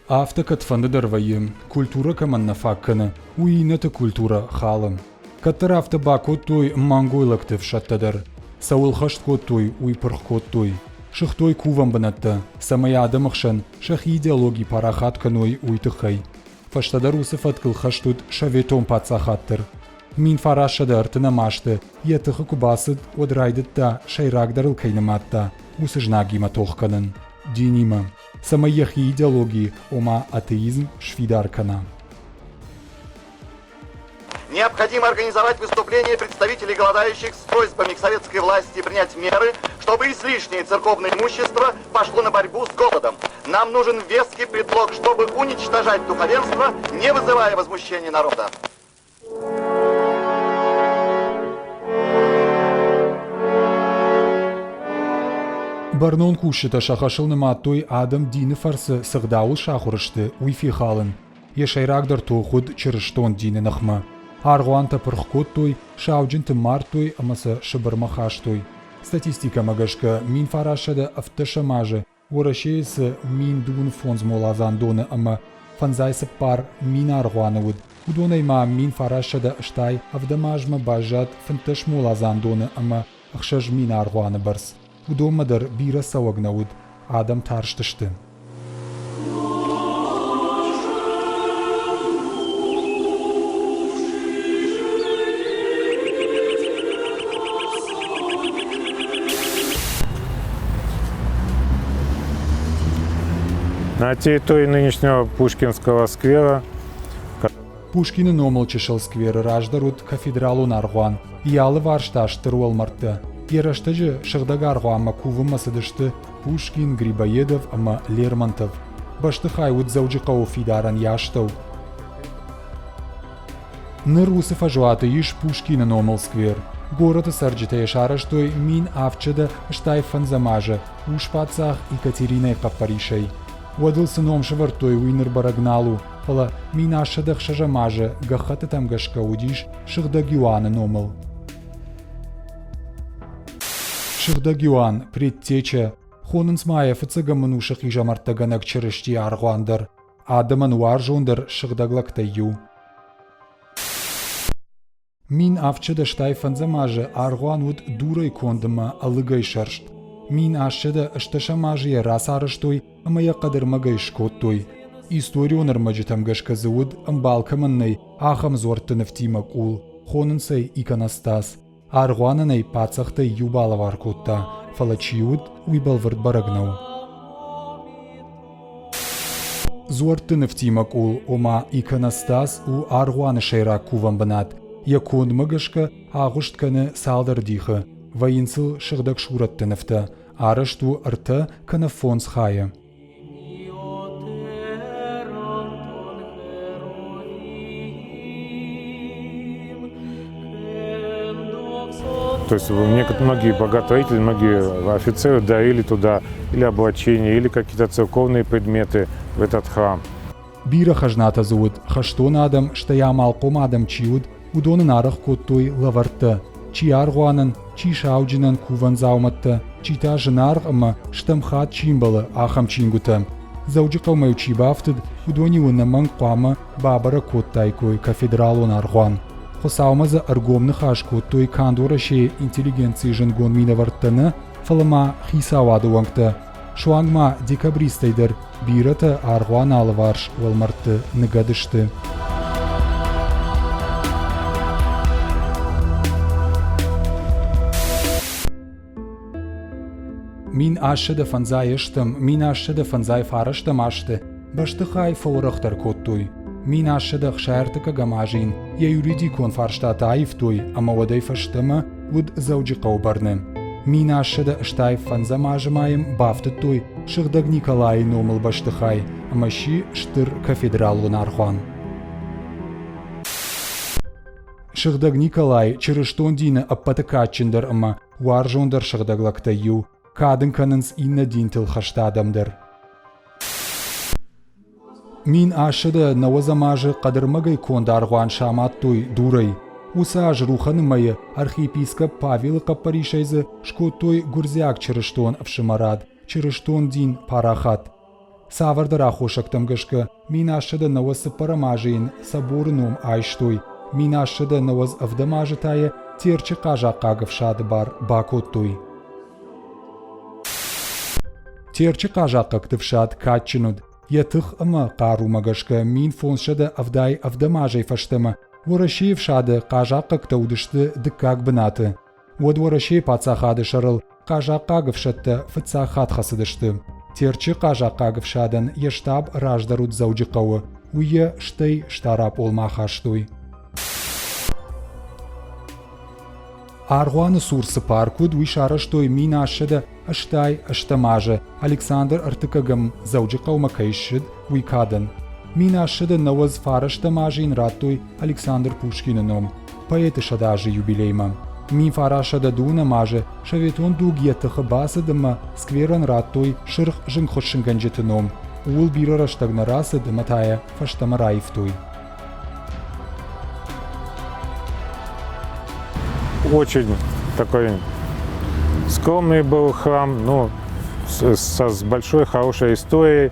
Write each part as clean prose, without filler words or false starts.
Афтӕ кӕдфӕндыдӕр вӕййы, культурӕ кӕмӕн нӕ фаг кӕны, уый иннӕты культурӕ халы. Кӕддӕр афтӕ бакодтой монгойлӕгты ӕфсӕдтӕ дӕр. Цӕуыл хӕст кодтой, уый пырх кодтой. Сыгътой кувӕн бынӕттӕ, цӕмӕй адӕмы хсӕн сӕхи идеологи парахат кӕной, уый тыххӕй. Фӕстӕдӕр уыцы фӕткыл хӕст уыд советон паддзахад дӕр. 1930 азты йӕ тыхы куы бацыд, уӕд райдыдта, сӕйрагдӕрыл кӕй нымадта, уыцы знагимӕ тох кӕнын – динимӕ, цӕмӕй йӕхи идеологи, ома атеизм, сфидар кӕна. Необходимо организовать выступление представителей голодающих с просьбами к советской власти принять меры, чтобы излишнее церковное имущество пошло на борьбу с голодом. Нам нужен веский предлог, чтобы уничтожать духовенство, не вызывая возмущения народа. Бӕрнон кусджытӕ сӕ хӕсыл нымадтой, адӕм дины фӕрцы цы гъдауыл сахуыр сты, уый фехалын. Йӕ сӕйрагдӕр тох уыд чырыстон дины ныхмӕ. Аргъуантӕ пырх кодтой, сауджынты мардтой ӕмӕ сӕ Сыбырмӕ хастой. Статистикӕмӕ гӕсгӕ, 1917 азы Уӕрӕсейы цы 1015 моладзандоны ӕмӕ 54 аргъуаны уыд, уыдонӕй ма 1987 азмӕ баззад 15 моладзандоны ӕмӕ 6000 аргъуаны бӕрц. Уыдонмӕ дӕр бирӕ цӕуӕг нӕ уыд, адӕм тарстысты. На территории нынешнего Пушкинского сквера Пушкины номыл чысыл скверы раздӕр уыд кафедралон аргъуан, йӕ алыварс та стыр уӕлмӕрдтӕ. Йӕ рӕстӕджы сыгъдӕг аргъуанмӕ кувынмӕ цыдысты Пушкин, Грибоедов ӕмӕ Лермонтов. Бӕстыхай уыд Дзӕуджыхъӕуы фидарӕн йӕ астӕу. Ныр уыцы фӕзуаты ис Пушкины номыл сквер. Горӕты цӕрджытӕ йӕ сарӕзтой 1785 азы ус-паддзах Екатеринӕйы хъӕппӕрисӕй. Уӕд ыл цы ном сӕвӕрдтой, уый ныр бӕрӕг нал у, фӕлӕ 1706 азы гӕххӕттытӕм гӕсгӕ уыдис Сыгъдӕг Иоанны номыл. Сыгъдӕг Иоанн, предтеча, хонынц ма йӕ фыццӕгӕм ӕнусы хъизӕмӕрттӕгӕнӕг Чырыстийы аргъуан дӕр, адӕмӕн уарзондӕр сыгъдӕг лӕгтӕй иу. 1785 азы аргъуан уыд дурӕй конд ӕмӕ ӕлыгӕй сӕрст. 1780 азы йӕ рацарӕзтой ӕмӕ йӕ хъӕдӕрмӕгӕй скодтой. Историон ӕрмӕджытӕм гӕсгӕ дзы уыд, ӕмбал кӕмӕн нӕй, ахӕм дзуӕртты нывтимӕ къул, хонынц ӕй иконостас. Аргъуанӕн ӕй паддзӕхтӕй иу балӕвар кодта, фӕлӕ чи уыд, уый бӕлвырд бӕрӕг нӕу. Дзуӕртты нывтимӕ къул, ома иконостас, у аргъуаны сӕйраг кувӕн бынат. Йӕ кондмӕ гӕсгӕ агъуыст кӕны цалдӕр дихы, вӕййынц ыл сыгъдӕг сурӕтты нывтӕ, арӕзт у ӕртӕ кӕнӕ фондз хайы. То есть многие богатые, многие офицеры дарили туда или облачение, или какие-то церковные предметы в этот храм. Бирӕ хӕзнатӕ дзы уыд, хӕстон адӕм, стӕй амалхъом адӕм чи уыд, уыдон ын арӕх кодтой лӕвӕрттӕ, чи аргъуанӕн, чи сауджынӕн кувӕн дзаумӕттӕ, чи та зынаргъ ӕмӕ стӕм хатт чи ӕмбӕлы, ахӕм чингуытӕ. Дзӕуджыхъӕумӕ-иу чи бафтыд, уыдон-иу ӕнӕмӕнг хъуамӕ бабӕрӕг кодтаиккой кафедралон аргъуан. Хуыцаумӕ дзы ӕргом ныхас кодтой канд Уӕрӕсейы интеллигенцийы зындгонд минӕвӕрттӕ нӕ, фӕлӕ ма хицауады уӕнгтӕ. Суанг ма декабристтӕй дӕр бирӕтӕ аргъуаны алыварс уӕлмӕрдты ныгӕд сты. 1750 1759 азты бӕстыхай фӕуӕрӕхдӕр кодтой. 1763 азы йын йӕ юридикон фарстатӕ аивтой ӕмӕ уӕдӕй фӕстӕмӕ уыд Дзӕуджыхъӕуы бӕрны. 1785 азы ма йӕм бафтыдтой Сыгъдӕг Николайы номыл бӕстыхай ӕмӕ сси стыр кафедралон аргъуан. Сыгъдӕг Николай чырыстон дины ӕппӕты кадджындӕр ӕмӕ уарзондӕр сыгъдӕг лӕгтӕй иу, кад ын кӕнынц иннӕ динтыл хӕст адӕм дӕр. 1790 азы хъӕдырмӕгӕй конд аргъуан самадтой дурӕй. Уыцы аз Рухӕны мӕйы архиепископ Павелы хъӕппӕрисӕй дзы скодтой гуырдзиаг чырыстон ӕфсымӕрад, чырыстон дин парахат. Цавӕрдӕр аххосӕгтӕм гӕсгӕ 1794 азы йын соборы ном айстой, 1797 азы та йӕ Терчы хъазахъхъаг ӕфсады бар бакодтой. Терчы хъазахъхъӕгты фсад кадджын уыд, йӕ тых ӕмӕ хъарумӕ гӕсгӕ 1577 азӕй фӕстӕмӕ Уӕрӕсейы фсады хъазахъхъӕгтӕ уыдысты дыккаг бынаты. Уӕд Уӕрӕсейы паддзахады сӕрыл хъазахъхъаг ӕфсӕдтӕ фыццаг хатт хӕцыдысты. Терчы хъазахъхъаг ӕфсадӕн йӕ штаб раздӕр уыд Дзӕуджыхъӕуы, уый йӕ стӕй Стъараполмӕ ахастой. Аргъуаны цур цы парк уыд, уый сарӕзтой 1788 азы Александр Ӕртыккӕгӕм Дзӕуджыхъӕумӕ кӕй ссыд, уый кадӕн. 1799 азы йын радтой Александр Пушкины ном, поэты сӕдӕазы юбилеймӕ. 1909 азы советон дуг йӕ тыхы бацыд ӕмӕ скверӕн радтой сырх зынгхуыссынгӕнджыты ном. Ууыл бирӕ рӕстӕг нӕ рацыд ӕмӕ та йӕ фӕстӕмӕ раивтой. Очень такой скромный был храм, но с большой хорошей историей.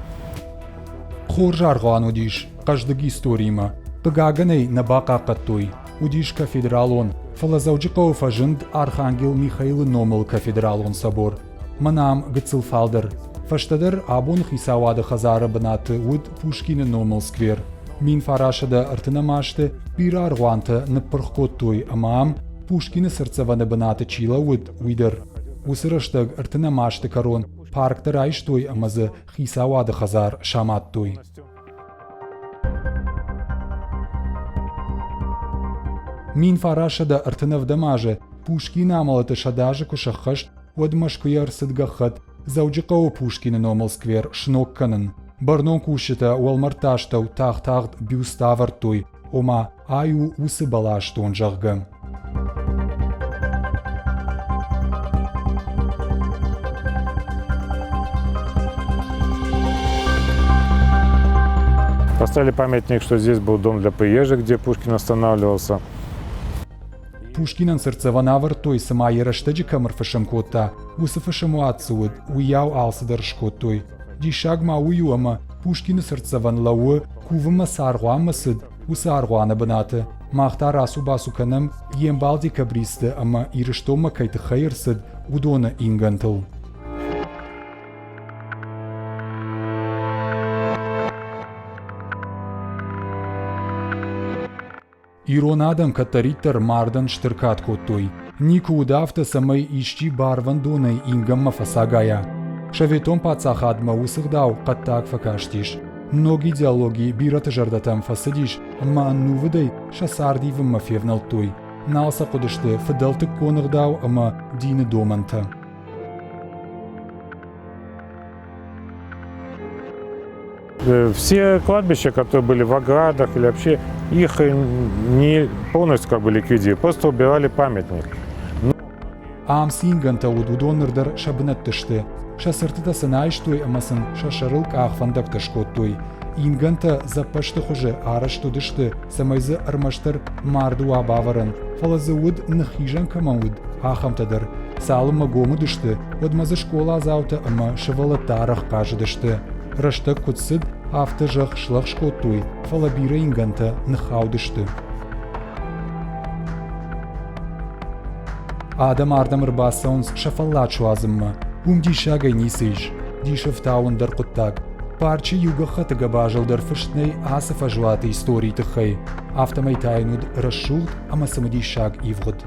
Хорз аргъуан уыдис хъӕздыг историимӕ. Хъыгагӕн ӕй нӕ бахъахъхъӕдтой. Уыдис кафедралон, фӕлӕ Дзӕуджыхъӕуы фӕзынд Архангел Михаилы номыл кафедралон собор. Мӕнӕ ам гыццыл фалдӕр. Фӕстӕдӕр абоны хицауады хӕдзары бынаты уыд Пушкины номыл сквер. 1930 азты бирӕ аргъуантӕ ныппырх кодтой ӕмӕ ам Пушкины цыртдзӕвӕны бынаты чи лӕууыд, уый дӕр. Уыцы рӕстӕг ӕртынӕм азты кӕрон парктӕ райстой ӕмӕ дзы хицауады хӕдзар самадтой. 1937 азы Пушкины амӕлӕты 100 азы куы сӕххӕст, уӕд Мӕскуыйӕ ӕрцыд гӕххӕтт Дзӕуджыхъӕуы Пушкины номыл сквер сног кӕнын. Бӕрнон кусджытӕ уӕлмӕрдты астӕу тагъд-тагъд бюст ӕвӕрдтой, ома ай у уыцы бӕласдон, зӕгъгӕ. Поставили памятник, что здесь был дом для приезжих, где Пушкин останавливался. Пушкинӕн цыртдзӕвӕн ӕвӕрдтой, цыма йӕ рӕстӕджы кӕм ӕрфысым кодта, уыцы фысымуат цы уыд, уыйау алцыдӕр скодтой. Диссаг ма уый у, ӕмӕ Пушкины цыртдзӕвӕн лӕууы, кувынмӕ цы аргъуанмӕ цыд, уыцы аргъуаны бынаты. Мах та рацу-бацу кӕнӕм, йе мбал декабристты ӕмӕ Ирыстонмӕ кӕй тыххӕй ӕрцыд, уыдоны ингӕнтыл. Ирон адӕм кӕддӕриддӕр мардӕн стыр кад кодтой. Никуы уыд афтӕ, цӕмӕй исчи барвӕндонӕй ингӕнмӕ фӕцагайа. Советон паддзахадмӕ уыцы гъдау хъӕддаг фӕкастис. Ног идеологи бирӕты зӕрдӕтӕм фӕцыдис ӕмӕ ӕнувыдӕй сӕ цард ивынмӕ февнӕлдтой. Нал сӕ хъуыдысты фыдӕлтыккон ӕгъдау ӕмӕ дины домӕнтӕ. Все кладбища, которые были в оградах или вообще, их не полностью как бы ликвидировали, просто убирали памятник. Ам цы ингӕнтӕ уыд, уыдон ныр дӕр сӕ бынӕтты сты. Сӕ цыртытӕ сын айстой ӕмӕ сын сӕ сӕрыл къахвӕндӕгтӕ скодтой. Ингӕнтӕ дзӕппӕзты хуызы арӕзт уыдысты, цӕмӕй дзы ӕрмӕстдӕр марды уа бавӕрӕн, фӕлӕ дзы уыд, ныххизӕн кӕмӕн уыд, ахӕмтӕ дӕр. Цалынмӕ гом уыдысты, уӕдмӕ дзы скъоладзаутӕ ӕмӕ сывӕллӕттӕ арӕх хъазыдысты. Рӕстӕг куыд цыд, афтӕ зӕхх слӕгъз кодтой, фӕлӕ бирӕ ингӕнтӕ ныххаудысты. Адӕм ардӕм ӕрбацӕуынц сӕ фӕллад суадзынмӕ. Уым диссагӕй ницы ис. Дисы ӕфтауын дӕр хъуыддаг. Парчы иу гӕххӕтты гӕбазыл дӕр фыст нӕй ацы фӕзуаты историйы тыххӕй. Афтӕмӕй та йын уыд рӕсугъд ӕмӕ цымыдисаг ивгъуыд.